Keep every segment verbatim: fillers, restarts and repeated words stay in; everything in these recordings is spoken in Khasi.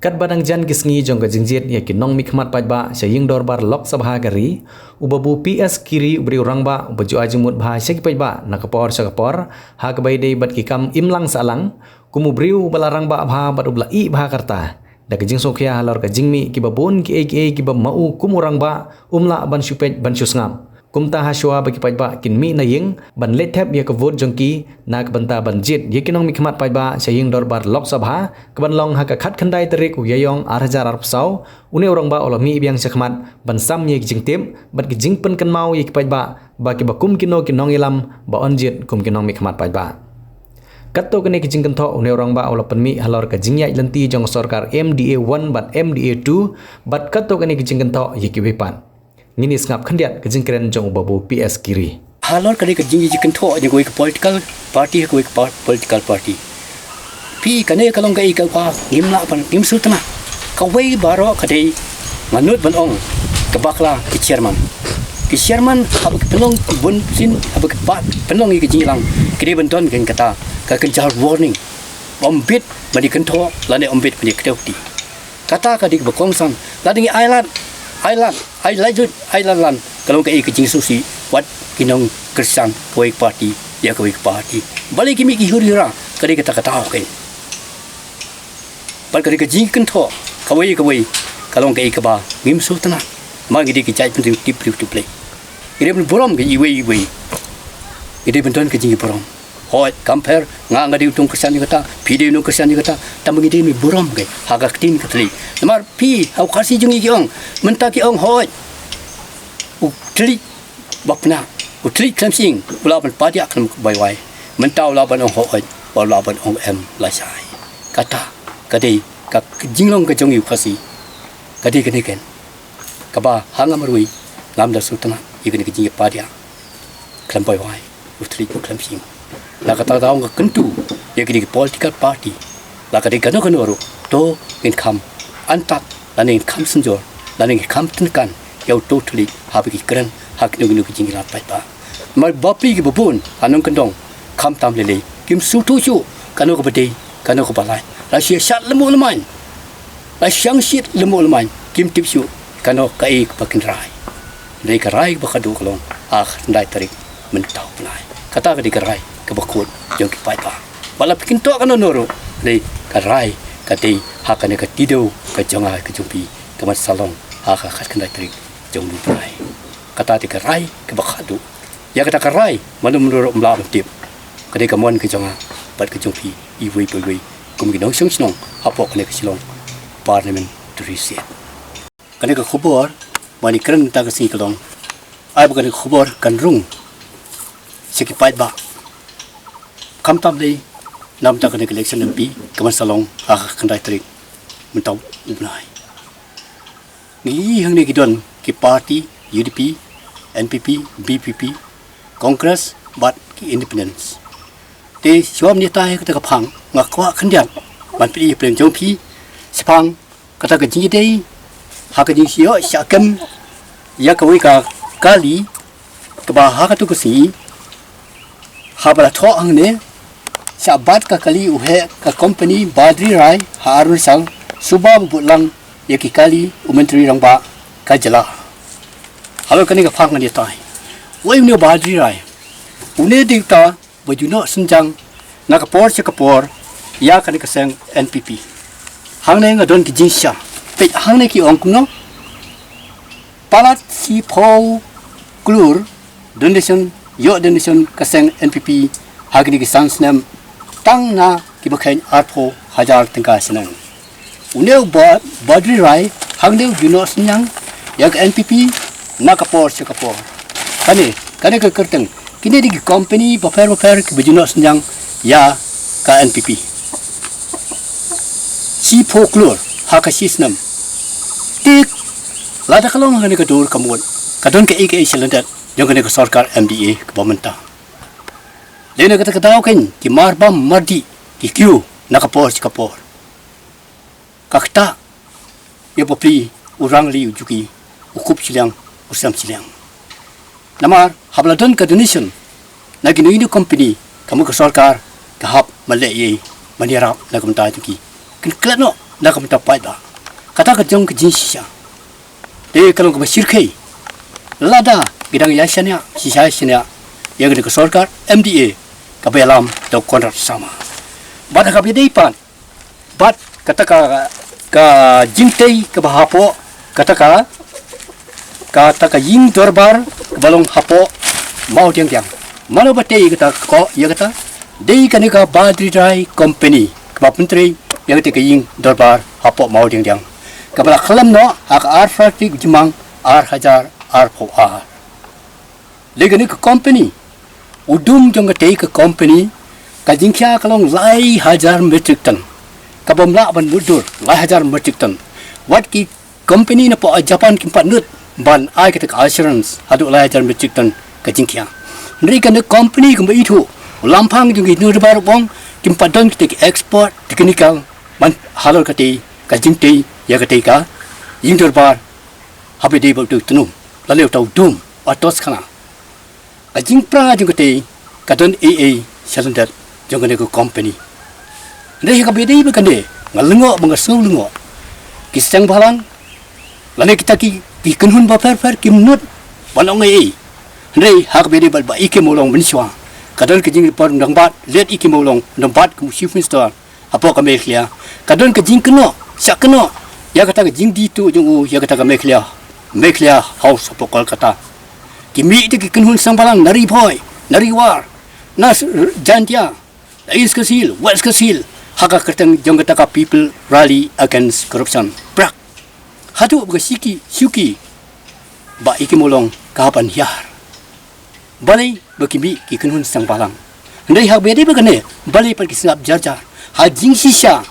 Katba dang jan ki sngi jong ka jingjied ïa ki nongmihkhmat paidbah sha ïing dorbar Lok Sabha ka ri, u Babu P S Giri u briew rangbah uba ju ai jingmut bha sha ki paidbah na ka por sha ka por, ha kaba ïadei bad ki kam imlang sahlang, kum u briew uba la rangbah bha bad uba la ïeh bha ka rta. Da ka jingsngewkhia halor ka jingmih kiba bun kiei kiei kiba ma u kum u rangbah um lah ban shu peit ban shu sngap. Kumta hashwa ba ki paidbah kin mih na ïing ban leit thep ïa ka vote jong ki na ka bynta ban jied ïa ki nongmihkhmat paidbah sha ïing dorbar Lok Sabha kaban long ha ka khatkhyndai tarik u Ïaïong ar hajar arphew saw, une u rangbah u la mih biang shakhmat ban sam ïa ki jingtip bad ki jingpynkynmaw ïa ki paidbah ba kiba kum kino ki nongïalam ba yn jied kum ki nongmihkhmat paidbah. Katto katne ki jingkynthoh une u rangbah u la pynmih halor ka jingïaid lynti jong ka sorkar M D A one bad M D A two, bad katto katne ki jingkynthoh ïa kiwei pat. Ngin ïa sngap khyndiat ka jingkren jong u Babu P S Giri. Halor kane ka jing, jingkynthoh jong kawei ka political party ha kawei ka par-, political party. Phi, kane ka long kaei kaba ngim lah ban, ngim sngewtynnat. Kawei baroh ka dei, nga nud ban ong, ka bakla ki chairman. Ki chairman haba ki pynlong ki bun sien, haba ki pat pynlong ïa ka jingïalang, ki dei ban don kane kata ka kynjal warning. Ym bit ban ïa kynthoh lane ym bit ban ïa kdew kti. Kata ka dei kaba kongsan. Lada ngi ailad, ailad, ailad, ailad lan, ka long kaei ka jingsngewsih wat ki nongkyrshan kawei ka party ïa kawei ka party. Balei ki mih ki huri hura, ka dei kata kata, okay. Bad ka dei ka jingkynthoh kawei kawei, ka long kaei kaba ngim sngewtynnat. Ma ngi dei ki jaitbynriew tip briew tip Blei. Ngi dei ban burom ka iwei iwei. Ngi dei ban don ka jingburom. Hooid, kam pher, nga nga dei u nongkyrshan ïa kata, phi dei u nongkyrshan ïa kata, tangba ngi dei ban burom, okay, ha ka ktien ka thylliej. Namar phi, ha u Khasi jong ngi ki ong, mynta ki ong hooid, u thylliej ba pynah, u thylliej khlem shyieng u lah ban padiah khlem baiwai. Mynta u lah ban ong hooid, u lah ban ong em lashai. Kata ka dei ka jinglong ka jong ngi u Khasi. Ka dei kane ken, kaba ha nga marwei ngam da sngewtynnat ïa kane ka jingïapadiah khlem baiwai, u thylliej u khlem shyieng. Na kata ka daw nga kyntu ïa kine ki political party, la ka dei kano kano ruh, to ngin kham antak, lane ngin kham synjor, lane ngin kham tyngkan ïa uto u thylliej haba ki kren ha kino kino ki jingïalap paidbah. Namar bapli kiba bun ha nongkyndong, khamtam lei lei, kim sngewthuh shuh kano kaba dei, kano kaba lait. La shu ïa shad lyngngoh lyngngoh, la shu ïa shad lyngngoh lyngngoh, kim tip shuh kano kaei kaba kin rai. Dei ka rai kaba khadduh ka long ha ka khatkhyndai tarik mynta u bnai. Kata ka dei ka rai kaba khuid jong ki paidbah. Wat la phi kyntoh kano kano ruh, dei ka rai ka dei ha kane ka Tidew ka jong nga ka jong phi, ka ban sa long ha ka khatkhyndai tarik jong une u bnai. Kata dei ka rai kaba khadduh. Ïa kata ka rai mano mano ruh ym lah ban tip. Ka dei ka mon ka jong nga bad ka jong phi iwei pa iwei kum ki nongshong shnong hapoh kane ka Shillong Parliamentary Seat. Kane ka khubor ba ngi kren mynta ka sngi ka long, ai ba kane ka khubor kan rung sha ki paidbah, khamtam lei na bynta kane ka election M P ka ban sa long ha ka khatkhyndai tarik mynta u bnai. Ngi ïohi hangne ki don ki party, U D P, N P P, V P P, Congress bad ki independents. Te shuwa ban ïatai ha kata ka phang, nga kwah khyndiat ban plie ïa pyrshah jong phi shaphang kata ka jingïadei ha ka jingïoh shah kem ïa kawei ka kali kaba ha katu ka sngi, haba la thoh hangne, shah bat ka kali u heh ka company Badri Rai ha Arunachal, suba ba bud lang ïa ki kali u Myntri Rangbah ka jylla. Halor kane ka phang ngan ïatai. Wei une u Badri Rai, une dei uta ba ju noh synjang na ka por sha ka por ïa kane ka seng N P P. Hangne nga don ki jingshisha. Peit hangne ki ong kumno? Palat shiphew klur donation, ïoh donation ka seng N P P ha kine ki san snem, tang na kiba kheiñ arphew hajar tyngka shnong. Une u Ba-, Badri Rai hangne u ju noh synjang ïa ka N P P na ka por sha ka por. Kane, kane ka kyrteng, kine dei ki company bapher bapher kiba ju noh synjang ïa ka N P P. Shiphew klur ha ka shi snem. Te lada ka long ha kane ka dur ka mut, ka don kaei kaei sha lyndet jong kane ka sorkar M D A kaba mynta. Lane kata ka daw kein ki marbam mardih ki kiew na ka por sha ka por. Ka ktah ïa u bapli, u rangli, u juki, u kup shiliang, u sem shiliang. Namar haba la don ka donation na kino kino company, ka mut ka sorkar ka hap ban leh ei ei ban ïarap na ka bynta jong ki. Kin klet noh na ka bynta paidbah. Kata ka jong ka jingshisha. Te ka long kaba shyrkhei lada ki dang ïa shaniah, shisha shaniah ïa ka sorkar M D A kaba ïalam da u Conrad Sangma. Bad ha kaba ïadei pat bad kata ka, ka jingtei kaba hapoh kata ka, kata ka ïing dorbar kaba long hapoh Mawdiangdiang. Mano ba tei kata ka, ïa kata, dei kane ka Badri Rai Company kaba pyntrei ïa kata ka ïing dorbar hapoh Mawdiangdiang, kaba la khlem noh ha ka arphew tarik Jymmang ar hajar arphew ar. Lei kane ka company, u dum jong katei ka company, ka jingkhia ka long lai hajar metric ton. Ka bym lah ban mutdur, lai hajar metric ton. Wat ki company na poh Japan kim pat nud ban ai kata ka assurance haduh lai hajar metric ton ka jingkhia. Hynrei kane company kumba ithuh, u lamphang jong ki ïing dorbar u ong, kim pat don kata ka expert technical ban halor katei ka jingtei ïa katei ka ïing dorbar, haba dei ba u tnum lane uta u dum, uta u skhana. Ka jingpra jong katei ka don ei ei sha lyndet jong kane ka company. Hynrei ha kaba ïadei bad kane, nga lyngngoh bad nga sngew lyngngoh, ki seng bhalang lane kita ki, ki kynhun bapher pher kim nud ban ong ei ei. Hynrei ha kaba ïadei bad Bah E K Mawlong mynshuwa, ka don ka jingpyrshang, dang bad leit E K Mawlong, dang bad kum u Chief Minister hapoh ka Meghalaya, ka don ka jingkynnoh, shah kynnoh ïa kata ka jingdih tuh jong u ïa kata ka Meghalaya, Meghalaya House hapoh Kolkata. Ki mih te ki kynhun seng bhalang na Ri Bhoi, na Ri War, na s-, r-, Jaintia, na East Khasi Hills, West Khasi Hills, ha ka kyrteng jong kata ka People Rally Against Corruption, PRAC. Haduh ba ka shuki, shuki Bah E K Mawlong ka hap ban hiar. Balei ba ki mih ki kynhun seng bhalang? Hynrei ha kaba ïadei bad kane, balei pat ki sngap jar jar? Ha jingshisha,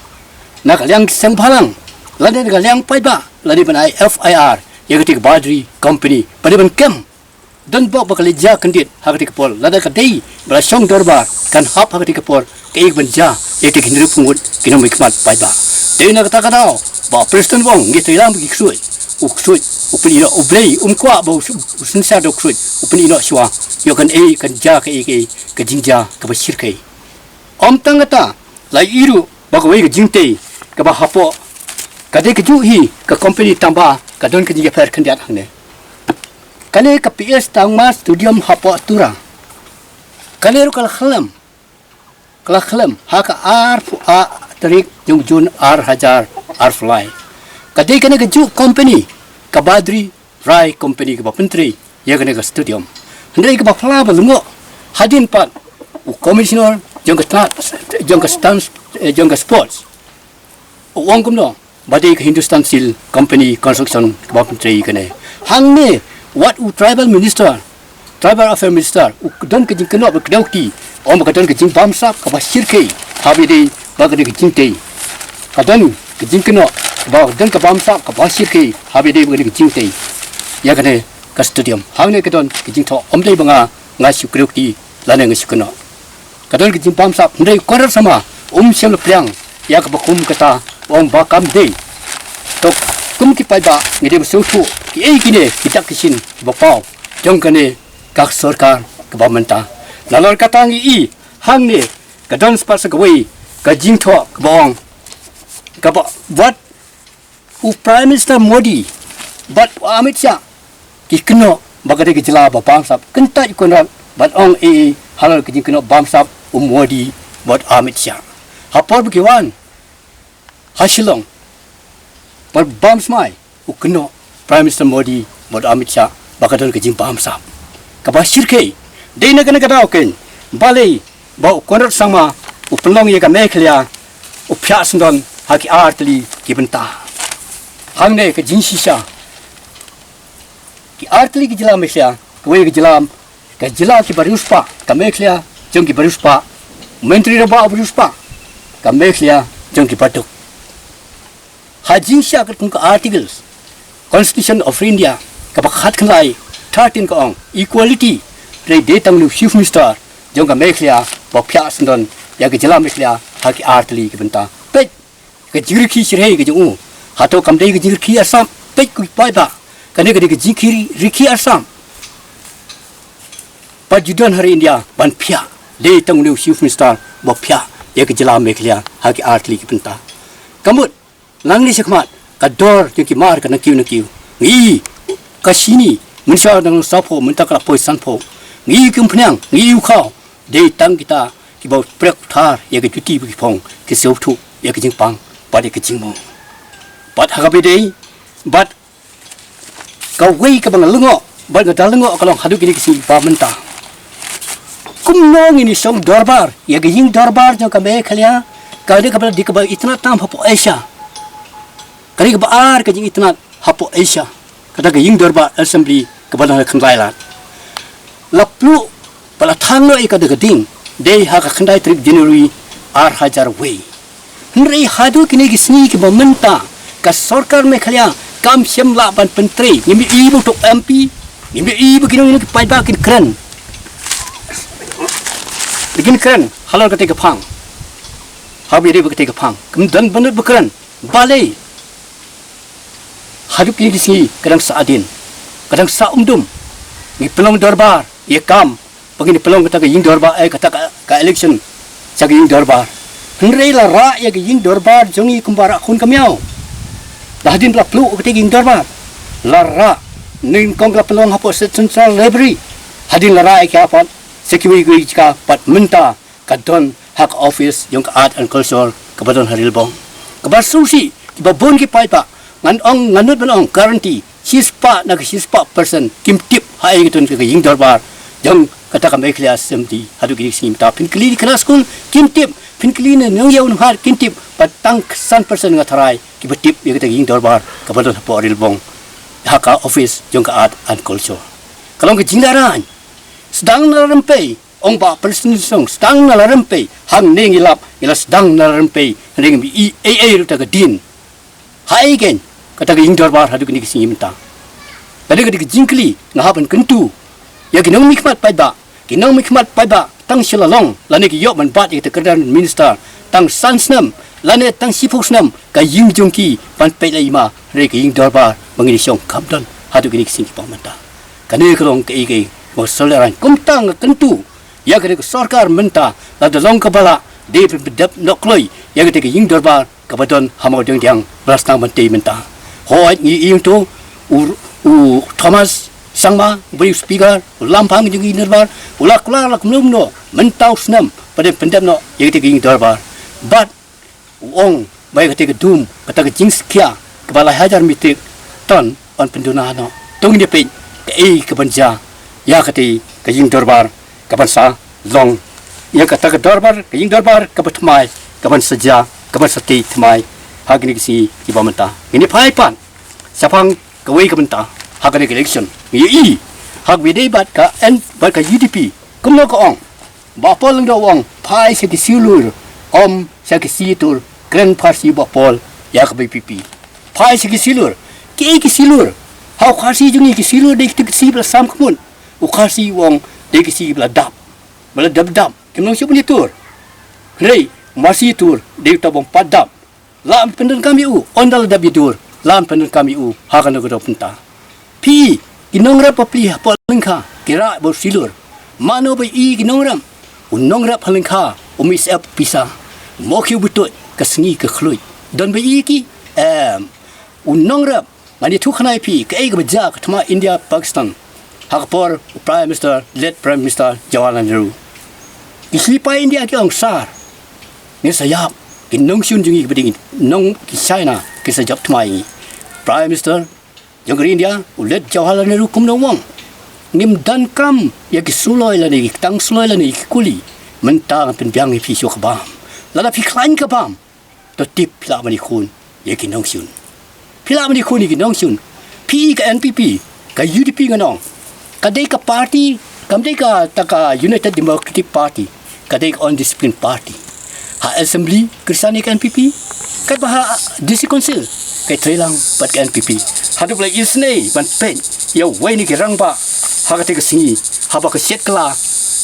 na ka liang seng bhalang lane na ka liang paidbah, lane ban ai F I R ïa katei ka Badri Company, balei ban kem? Don bok ba ka la jia kyndit ha katei ka por, lada ka dei ba la shong dorbar kan hap ha katei ka por, kaei kaban jia ïa kitei ki hynriewphew ngut ki nongmihkhmat paidbah? Dei na kata ka daw ba u President u ong, ngi trei lang bad ki ksuid. U ksuid u pynïeh noh, U Blei um kwah ba u s-, u synshar da u ksuid, u pynïeh noh shuwa. Ïoh kan ei, kan jia kaei kaei, ka jingjia kaba shyrkhei. Ym tang kata, la ïohi ruh ba kawei ka jingtei kaba hapoh, ka dei kajuh hi ka company tangba ka don ka jingïapher khyndiat hangne. Kane ka P S Tangma Stadium hapoh Tura, kane ruh ka la khlem, ka la khlem ha ka arphew ar tarik jong June ar hajar arphew lai. Ka dei kane kajuh company, ka Badri Rai Company, kaba pyntrei ïa kane ka stadium. Hynrei kaba phylla ba lyngngoh, hadien pat u commissioner jong ka tnat, jong ka stan-, eh, jong ka sports u ong kumno, ba dei ka Hindustan Steel Company Construction kaba pyntrei ïa kane. Hangne wat u tribal minister, tribal affair minister, u don ka jingkynnoh ba kdew kti, ong ba ka don ka jingbamsap kaba shyrkhei haba ïadei bad kane ka jingtei. Ka don ka jingkynnoh ba ka don ka bamsap kaba shyrkhei haba ïadei bad kane ka jingtei ïa kane ka stadium. Hangne ka don ka jingthoh, ym dei ba nga, nga shu kdew kti lane nga shu kynnoh. Ka don ka jingbamsap, hynrei u Conrad Sangma um shym la pdiang ïa kaba kum kata, u ong ba kam dei. To, kum ki paidbah ngi dei ban sngewthuh kiei kine ki dak ki shin kiba paw jong kane ka sorkar kaba mynta. Nalor kata ngi i hangne ka don spah sa kawei ka jingthoh kaba ong, kaba wat u Prime Minister Modi bad u Amit Shah ki kynnoh ba ka dei ka jylla ba bamsap. Kyntait u Conrad ban ong ei ei halor ka jingkynnoh bamsap u Modi bad u Amit Shah. Ha por ba ki wan ha Shillong, ba bam smai, u kynnoh Prime Minister Modi bad u Amit Shah ba ka don ka jingbamsap kaba shyrkhei. Dei na kane ka daw kein, balei ba u Conrad Sangma u pynlong ïa ka Meghalaya u phiah syndon ha ki ar tylli ki bynta? Hangne ka jingshisha, ki ar tylli ki jylla Meghalaya, kawei ka jylla, ka jylla kiba riewspah, ka Meghalaya jong kiba riewspah, u Myntri Rangbah uba riewspah, ka Meghalaya jong kiba duk. Ha jingshisha katkum ka Articles, Constitution of India, kaba khatkhyndai, thirteen, ka ong equality, hynrei dei tang une u Chief Minister jong ka Meghalaya ba u phiah syndon ïa ka jylla Meghalaya ha ki ar tylli ki bynta. Peit ka jingrkhie shyrkhei ka jong u. Hato kam dei ka jingrkhie arsap? Peit ko paidbah, kane ka dei ka jingrkhie arsap. Pat ju don ha ri India ban phiah, dei tang une u Chief Minister ba u phiah ïa ka jylla Meghalaya ha ki ar tylli ki bynta. Ka mut Nangne shakhmat ka dor jong ki mar ka nangkiew nangkiew. Ngi ka shini mynshwa dang saphew, mynta ka la poi sanphew. Ngi ki umphniang, ngi u khaw, dei tang kita kiba u prek u thar ïa ka juti bad ki phong, ki sngewthuh ïa ka jingpang bad ïa ka jingmong. Bad ha kaba dei bad kawei kaba nga lyngngoh bad nga da lyngngoh ka long haduh kine ki sngi ba mynta, kumno ngin ïa shong dorbar ïa ka ïing dorbar jong ka Meghalaya, ka dei kaba dei kaba itynnad tam hapoh Asia. Ka dei kaba ar ka jingitynnad hapoh Asia, kata ka ïing dorbar assembly kaba dang khyndai lad. La pluh ba la thang noh ïa ka da ka ding dei ha ka khyndai tarik January ar hajar wei. Hynrei haduh kine ki sngi kiba mynta ka sorkar Meghalaya kam shym lah ban pyntrei. Ngim ïohi ba u tok M P, ngim ïohi ba kino kino ki paidbah kin kren. Kin kren halor kata ka phang. Haba ïadei bad kata ka phang, kam don ban nud ba kren. Balei haduh kine ki sngi ka dang sah hadien, ka dang sah umdum? Ngi pynlong dorbar ïa kam ba ngin pynlong kata ka ïing dorbar, eh, kata ka, ka election sha ka ïing dorbar. Hynrei la rah ïa ka ïing dorbar jong ngi kumba rah khun ka miaw. La hadien ba la pluh kata ka ïing dorbar, la rah, nyngkong ka la pynlong hapoh State Central Library. Hadien la rah ïa ka pat sha kiwei kiwei ki jaka, pat mynta ka don ha ka office jong ka Art and Culture kaba don ha Rilbong. Kaba sngewsih kiba bun ki paidbah, ngan ong, ngan nud ban ong guarantee shispah na ka shispah percent kim tip ha ei ka don ka ïing dorbar jong kata ka Meghalaya Assembly haduh kine ki sngi mynta. Phin kylli ki khynnah skul kim tip, phin kylli na nongïaw nonghat kim tip, bad tang san percent nga tharai kiba tip ïa kata ka ïing dorbar kaba don hapoh Rilbong, ha ka office jong ka Art and Culture. Ka long ka jingïarap. Sdang na la rympei, ong Bah Prestone Tynsong, sdang na la rympei. Hangne ngi lap, ngi la sdang na la rympei, hynrei ngim ïohi ei ei ruh ta ka dien. Ha ei kein kata ka ïing dorbar haduh kine ki sngi mynta? Ka dei, ka dei ka jingkylli nga hap ban kyntu ïa ki nongmihkhmat paidbah, ki nongmihkhmat paidbah tang sha la long lane ki ïoh ban bat ïa kata ka kyrdan minister tang san snem lane tang shiphew snem, ka ïing jong ki ban peit la i ma, hynrei ka ïing dorbar ba ngin ïa shong kam don haduh kine ki sngi kiba mynta. Kane ka long kaei kaei ba shu lehrain. Kumta nga kyntu ïa kane ka sorkar mynta, lada long kaba lah, dei ban pyndep noh kloi ïa kata ka ïing dorbar kaba don ha Mawdiangdiang ba la sdang ban tei mynta. Hooid, ngi ïohi to u, u Thomas Sangma, u briew speaker, u lamphang jong ka ïing dorbar, u la kular la kumno kumno mynta u snem ba dei ban pyndep noh ïa kata ka ïing dorbar. Bad u ong ba ïa kata ka dum, kata ka jingshikha kaba lai hajar metric ton yn pynduna noh. To ngin ïa peit kaei kaban jia ïa kata ka ïing dorbar kaban sa long, ïa kata ka dorbar, ka ïing dorbar kaba thymmai kaban sa jia, kaban sa tei thymmai ha kine ki sngi kiba mynta. Ngin ïa phai pat shaphang kawei ka bynta ha kane ka election. Ngi ïohi ha kaba ïadei bad ka N, bad ka U D P, kumno ka ong Bah Paul Lyngdoh, u ong phai sha ki silur, ym sha ki siatur. Kren pharshi Bah Paul ïa ka V P P. Phai sha ki silur. Kiei ki silur? Ha u Khasi jong ngi ki silur dei kita ki si ba la sam khmut. U Khasi, u ong, dei ki si ba la dap, ba la dap dap, kim long shuh ban ïatur. Hynrei mar siatur dei uta ba ym pat dap. Lah ban pyndonkam ïa u, ynda la dap ïa dur, lah ban pyndonkam ïa u ha kano kano bynta. Phi, ki nongrep bapli hapoh lyngkha ki rah bad u silur. Mano ba ïohi ki nongrep? U nongrep ha lyngkha um ïasep pisa. Mo khiew btuid, ka sngi ka khluid. Don ba ïohi ki? Em. U nongrep, ngan ïathuh khana ïa phi kaei kaba jia ka thma India Pakistan ha ka por u Prime Minister, late Prime Minister Jawaharlal Nehru. Ki sipai India ki ong, sir, ngin sa ïap, ki nongshun jong ngi kiba dei ngi nong ki China kin sa jop thma ïa ngi. Prime Minister jong ka ri India, u late Jawaharlal Nehru, kumno u ong? Ngim donkam ïa ki suloi lane ïa ki tang suloi lane ïa ki kuli. Mynta ngan pynbiang ïa phi shuwa ka bam. Lada phi khlaiñ ka bam, to tip phi lah ban ïakhun ïa ki nongshun. Phi lah ban ïakhun ïa ki nongshun. Phi, ka N P P, ka U D P ngan ong, ka dei ka party, kam dei kata ka United Democratic Party, ka dei ka undisciplined party. Ha Assembly khristan ïa ka N P P, katba ha District Council ka trei lang bad ka N P P. Haduh ba la isynei ban peit ïa uwei na ki rangbah ha kata ka sngi, haba ka shet kylla,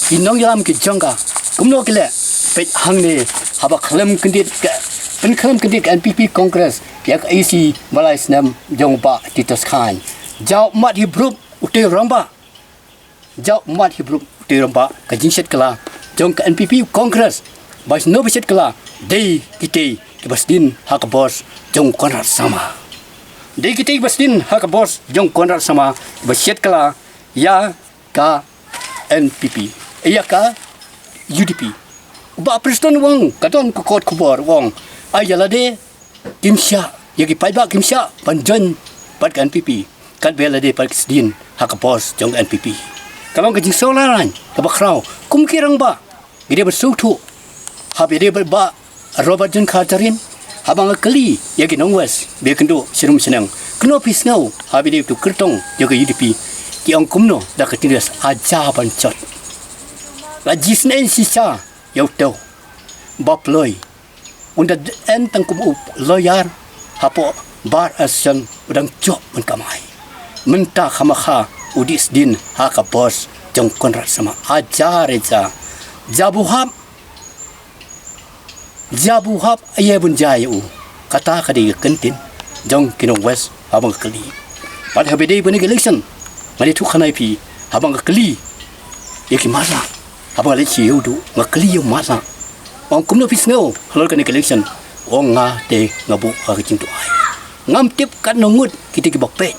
ki nongïalam ki jong ka, kumno ki leh? Peit hangne, haba khlem kyndit ka, pynkhlem kyndit ka N P P Congress ïa ka A C ba lai snem jong u Bah Titus Chyne. Jaw mat hi brum utei u rangbah. Jaw mat hi brum utei u rangbah, ka jingshet kylla jong ka N P P Congress. Ba shano ba shet kylla? Dei kitei kiba sdien ha ka bos jong Conrad Sangma. Dei kita kiba sdien ha ka bos jong Conrad Sangma kiba shet kylla ïa ka N P P, ïa ka U D P. U Bah Prestone u ong, ka don ka kot khubor, u ong, ai ïa lade kim shah, ïa ki paidbah kim shah ban join bad ka N P P, katba ïa lade pat ki sdien ha ka bos jong N P P. Ka long ka jingsngewlyngngoh kaba khraw, kum ki rangbah ngi dei ban sngewthuh. Haba ïadei bad Bah Robert John Khartarian, haba nga kylli ïa ki nong West ba ïakynduh sharum shaneng, kumno phi sngew haba ïadei bad u kyrtong jong ka U D P, ki ong kumno da ka jingïaroh, hajar ban jot. La jisneng shisha ïa uto u Bah Ploy, un da dei tang kum u lawyer hapoh Bar Association, u dang jop man kamai. Mynta kham kha u dei sdien ha ka bos jong Conrad Sangma, hajar hajar. Jabu hap, jabu hap ïa bun jia ïa u. Kata ka dei ka kyntien jong ki nong West haba nga kylli. Bad haba ïadei bad kane ka election, nga dei thuh khana ïa phi, haba nga kylli ïa ki matlah, haba nga leit sha u duh, nga kylli ïa u matlah, ong kumno phi sngew halor kane ka election, ong nga te nga buh ha ka jingduwai. Ngam tip katno ngut kita kiba peit,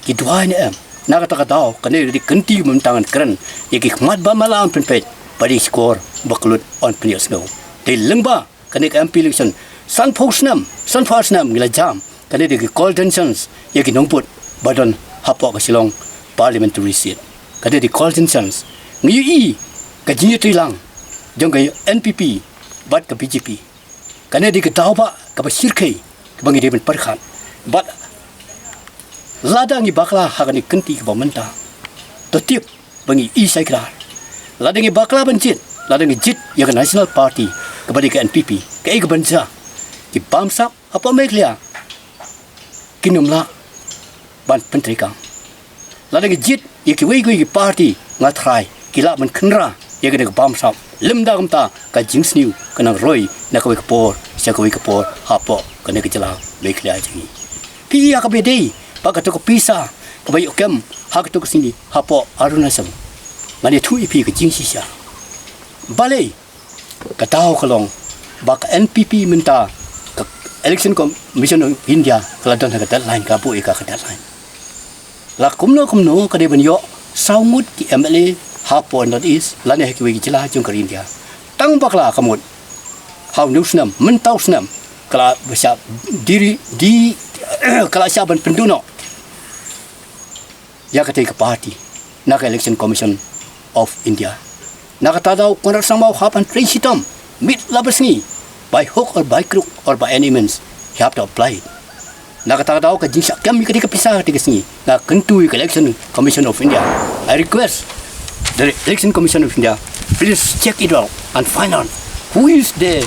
ki duwai ne em. Na kata ka daw, kane ka dei ka kynti mynta ngan kren ïa ki khmat ba matlah yn pynpeit, bad ïa ki shkor ba kyllut yn pynïohsngew. Te lyngba kane ka M P election, sanphew snem, sanphew snem ngi la jam, kane dei ka golden chance ïa ki nongbud ba don hapoh ka Shillong parliamentary seat. Kane dei ka golden chance. Ngi ïohi ka jingïatreilang jong ka N P P bad ka B J P. Kane dei ka daw ba kaba shyrkhei kaba ngi dei ban pyrkhat. Bad lada ngi bakla ha kane ka kynti kaba mynta, to tip ba ngi ïohi shai kdar. Lada ngi bakla ban jied, lada ngi jied ïa ka National Party, kaba dei ka N P P, kaei kaban jia? Ki bamsap hapoh Meghalaya kin ym lah ban pyntreikam. Lada ngi jied ïa kiwei kiwei ki party, nga tharai ki lah ban kynrad ïa kane ka bamsap. Lymda kumta, ka jingsniew kan nang roi na kawei ka por sha kawei ka por hapoh kane ka jylla Meghalaya jong ngi. Phi ïohi ïa kaba dei ba kato ka pisa kaba ïoh kem ha kato ka sngi hapoh Arunachal. Ngan ïathuh ïa phi ka jingshisha. Balei? Ka daw ka long ba ka N P P mynta, ka Election Commission of India ka la don ha ka deadline, ka buh ïa ka, ka deadline. La kumno kumno ka dei ban ïoh saw ngut ki M L A hapoh North East lane ha kiwei ki jylla jong ka ri India. Tang bakla ka mut ha une u snem, mynta u snem, ka la ba shah diri di ka la shah ban pynduh noh ïa katei ka party na ka Election Commission of India. Na kata ka daw u Conrad Sangma u hap ban trei shitom, miet la ba sngi, by hook or by crook or by any means, he have to apply. Na kata ka daw ka jingshah kem ïa katei ka pisa katei ka sngi, nga kyntu ïa ka Election Commission of India. I request the Election Commission of India, please check it out and find out who is the,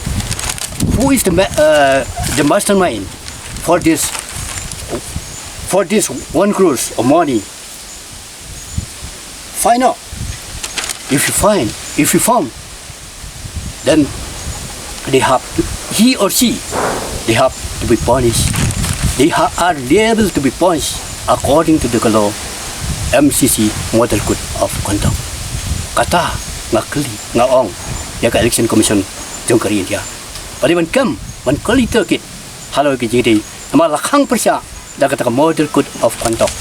who is the ma-, uh, the mastermind for this, for this one crores of money. Find out. If you find, if you found, then they have to, he or she, they have to be punished. They ha-, are liable to be punished according to the law, M C C Model Code of Conduct. Kata nga kylli, nga ong ïa ka Election Commission jong ka ri India. Ba dei ban kem, ban kylli tohkit halor ki jingdei, namar la khang pyrshah da kata ka Model Code of Conduct.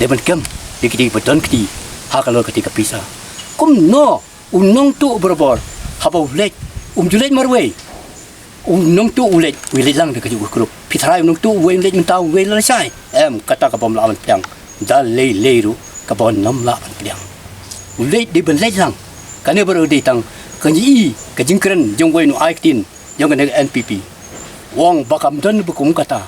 Dei ban kem ïa ki dei ba don kti halor katei ka pisa. Kumno u nongtuh barabor, haba u leit, um ju leit marwei. U nongtuh u leit, u leit lang da kajuh ka group. Phi tharai u nongtuh uwei u leit mynta, uwei lashai? Em, kata ka bym lah ban pdiang. Da lei lei ruh ka bym lah ban pdiang. U leit dei ban leit lang. Kane baroh dei tang ka jingïohi, ka jingkren jong uwei u nongaiktien jong kane ka N P P. U ong ba kam don ba kum kata.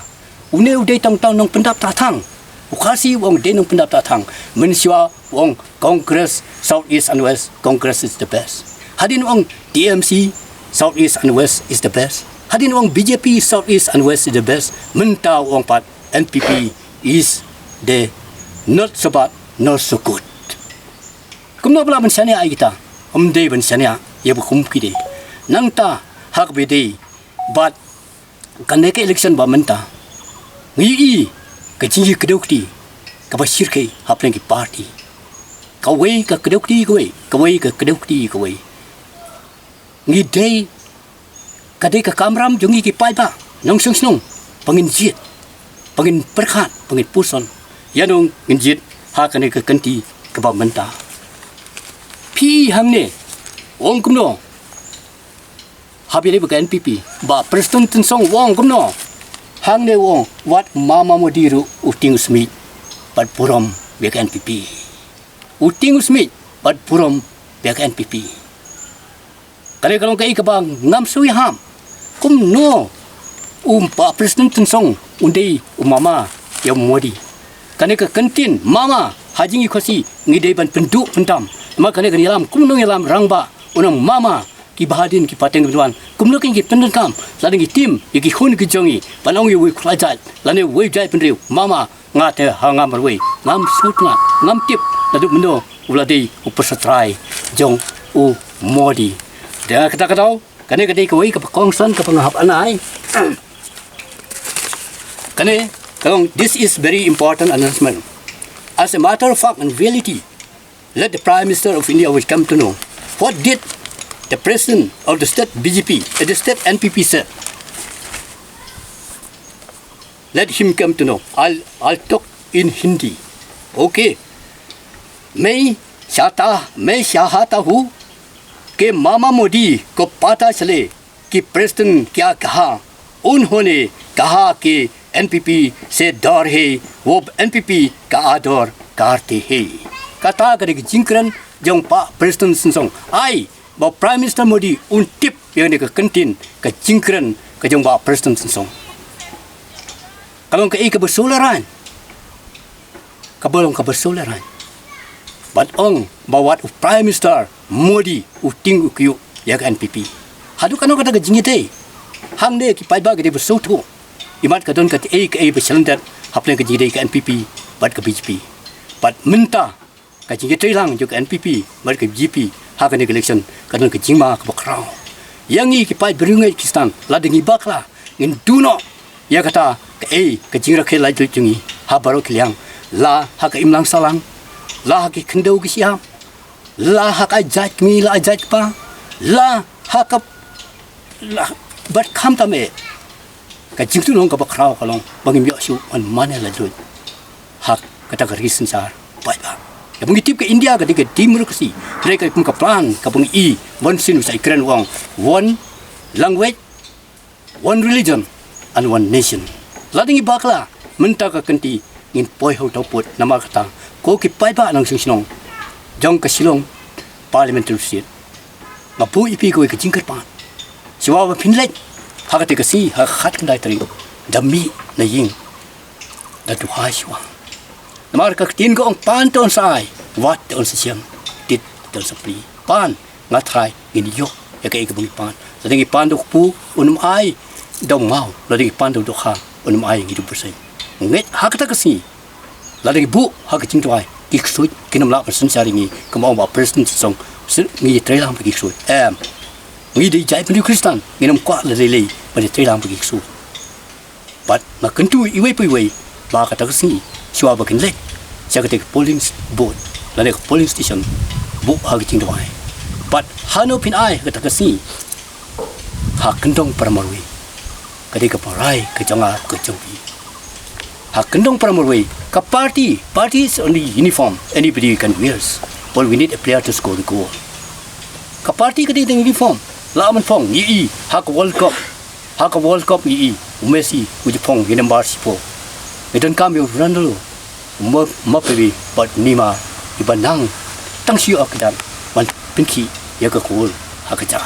Une u dei tang tang nongpyndap tah thang. U Khasi u ong dei nongpyndap tah thang. Mynshuwa u ong Congress South East and West, Congress is the best. Hadien u ong T M C South East and West is the best. Hadien u ong B J P South East and West is the best. Mynta u ong pat N P P is the not so bad, not so good. Kumno ba lah ban shaniah ïa kita? Ym dei ban shaniah ïa ba kum ki dei. Nangta ha kaba dei bad kane ka election ba mynta, ngi ïohi ka jingïakdew kti kaba shyrkhei hapdeng ki party. Kawei ka kdew kti kawei, kawei ka kdew kti kawei. Ngi dei ka dei ka kamram jong ngi ki paidbah nongshong shnong ba ngin jied, ba ngin pyrkhat, ba ngin puson ïa nongin jied ha kane ka kynti kaba mynta. Phi hangne, ong kumno? Haba ïadei bad ka N P P, Bah Prestone Tynsong u ong kumno? Hangne u ong, wat Mama Modi ruh u tieng u smiej bad burom ïa ka N P P. U tieng u smiej bad burom ïa ka N P P. Kane ka long kaei kaba ngam shu ïahap. Kumno u Bah Prestone Tynsong un dei u mama ïa u Modi? Kane ka kyntien mama ha jingïakhohsih ngi dei ban pynduh pyndam. Namar kane ka ïalam, kumno ïalam rangbah, u ong mama, kiba hadien ki pateng ki wan, kumno kin ki pyndonkam, lada ngi tim ïa ki khun ki jong ngi, ban ong ïa uwei u khlajait lane uwei u jaitbynriew, mama, nga te ha nga marwei ngam sngewtynnat, ngam tip naduh mynno u la dei u pyrsa trai jong u Modi. Te kata ka daw, kane ka dei kawei kaba kongsan kaba nga hap anai. Kane ka long, this is very important announcement. As a matter of fact and reality, let the Prime Minister of India will come to know. What did the President of the state B J P, uh, the state N P P said? Let him come to know. I'll, I'll talk in Hindi. Okay. मैं चाहता, मैं चाहता हूँ कि मामा मोदी को पता चले कि प्रेस्टन क्या कहा। उन्होंने कहा कि एनपीपी से डर है, वो एनपीपी का आदर करते हैं. Kata ka dei ka jingkren jong Bah Prestone Tynsong. Ai ba u Prime Minister Modi un tip ïa kane ka kyntien, ka jingkren ka jong Bah Prestone Tynsong. Ka long kaei kaba sngewlehrain. Kaba long kaba sngewlehrain. Bad ong ba wat u Prime Minister Modi u tieng u kyiuh ïa ka N P P. Haduh katno kata ka jingïadei? Hangne ki paidbah ki dei ba sngewthuh. Imat ka don kaei kaei ba shlyndet hapdeng ka jingïadei ka N P P bad ka B J P. Bad mynta ka jingïatreilang jong ka N P P bad ka B J P ha kane ka election ka don ka jingma kaba khraw. Ïa ngi ki paid briew ngeit Khristan, lada ngi bakla, ngin duh noh ïa kata kaei ka jingrakhe laitluid jong ngi ha baroh ki liang, la ha ka imlang sahlang, la ha ki khyndew ki shyiap, la ha ka jait kmie la jait kpa, la ha ka, la, bad khamtam eh. Ka jingtynrong kaba khraw ka long ba ngim ïoh shuh ban mane laitluid ha kata ka ri synshar paidbah. Ïa ba ngi tip ka India ka dei ka democracy, hynrei ka kum ka plan kaba ngi i, Mon Sen u sa ïakren u ong, one language, one religion and one nation. Lada ngi bakla mynta ka kynti ngin poi ha uta u pud, namar kata ko ki paidbah nongshong shnong jong ka Shillong Parliamentary Seat, nga buh ïa phi kawei ka jingkyrpad. Shuwa ba phin leit ha kata ka sngi ha ka khatkhyndai tarik, da mih na ïing, da duwai shuwa. Namar ka ktien ka ong, pan te yn sa ai, wat te yn sa shem, tit te yn sa plie. Pan, nga trai, ngin ïoh ïa kaei kaba ngi pan. Lada ngi pan da u kpu, un ym ai da u maw, lada ngi pan da u dohkha, un ym ai, ngi duh pyrshah. Ngeit ha kata ka sngi, lada ngi buh ha ka jingduwai, ki ksuid kin ym lah ban synshar ïa ngi, kumba ong Bah Prestone Tynsong, ngi ïatreilang bad ki ksuid. Em, ngi dei jaitbynriew Khristan, ngin ym kwah lei lei ban ïatreilang bad ki ksuid. Bad nga kyntu iwei pa iwei ba kata ka sngi, shuwa ba kin leit sha kata ka polling booth lane ka polling station, buh ha ka jingduwai. Bad hano phin ai ha kata ka sngi? Ha kyndong para marwei. Ka dei ka pynrai ka jong nga, ka jong phi. Ha kyndong para marwei, ka party, party is only uniform, anybody can wears. All we need a player to score the goal. Ka party ka dei tang uniform. La man phong, ngi i ha ka World Cup. Ha ka World Cup ngi i u Messi u ju phong ïa nambar shiphew. Ngi donkam ïa u Ronaldo, u Mbappe bad u Neymar, iba nang tang shu ïoh ka dak ban pynkhih ïa ka goal ha ka jar.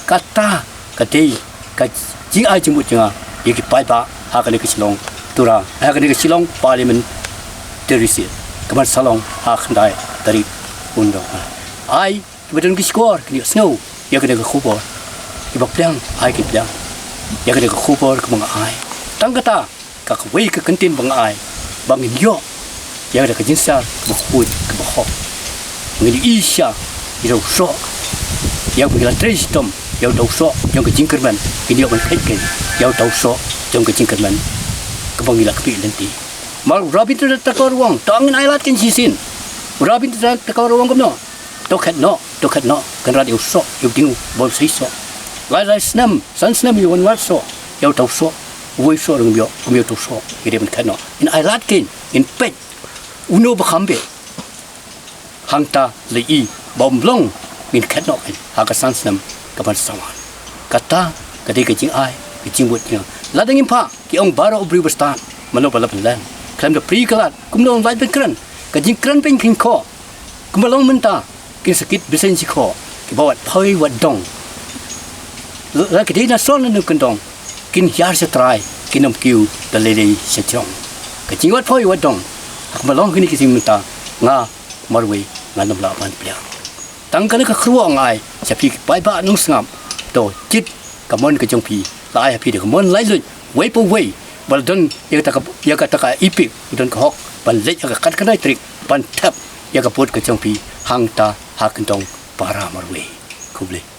Kata ka dei ka jingai jingmut jong nga ïa ki paidbah ha kane ka Shillong Tura, ha kane ka Shillong Parliamentary Seat, ka ban sa long ha khyndai tarik u Naiwieng. Ai kiba don ki shkor kin ïohsngew ïa kane ka khubor. Kiba pliang ai kin pliang ïa kane ka khubor kaba nga ai. Tang kata ka kawei ka kyntien ba nga ai, ba ngin ïoh ïa kata ka jingshar kaba khuid kaba hok. Ngin ïohi shisha ïa uta u soh, ïa ba ngi la trei shitom ïa uta u soh jong ka jingkyrmen, ngin ïoh ban kheit keiñ ïa uta u soh jong ka jingkyrmen kaba ngi la kyrpad lynti. Namar u Rabindranath Tagore u ong, to ngin ai lad keiñ shisien. U Rabindranath Tagore u ong kumno? To khet noh, to khet noh, Kynrad, ïa u soh, ïa u dieng u bym sei soh. Lai lai snem, san snem ïa u wan wad soh, ïa uta u soh, uwei u soh ruh ngim ïoh, ngim ïoh uta u soh, ngi dei ban khet noh. Ngin ailad kein, ngin peit, uno ba kham beit. Hangta lei ba ym long, ngin khet noh kein, ha ka san snem kaban sa wan. Kata ka dei ka jingai, ka jingbud jingïaid. Lada ngim phah, ki ong baroh u briew ba stad, mano ba lah ban len. Khlem da prie ka lad, kumno ong lait ban kren, ka jingkren pynkheiñ khoh. Kumba long mynta, kin sa kit bseiñ shi khoh, kiba wad phai wad dong. La ki dei na sor na kyndong, kin hiar sha trai, kin ym kiew da lei lei sha jrong. Ka jingwad phai wad dong, ha kumba long kine ki sngi mynta, nga marwei ngan ym lah ban pdiang. Tang kane ka khruwa nga ai sha phi ki paidbah nongsngap, to jied ka mon ka jong phi, la ai ha phi da ka mon laitluid, wei pa wei, ba la don ïa kata ka, ïa kata ka epek, ba don ka hok ban leit ha ka khatkhyndai tarik ban thep ïa ka vote ka jong phi hangta ha kyndong para marwei. Khublei.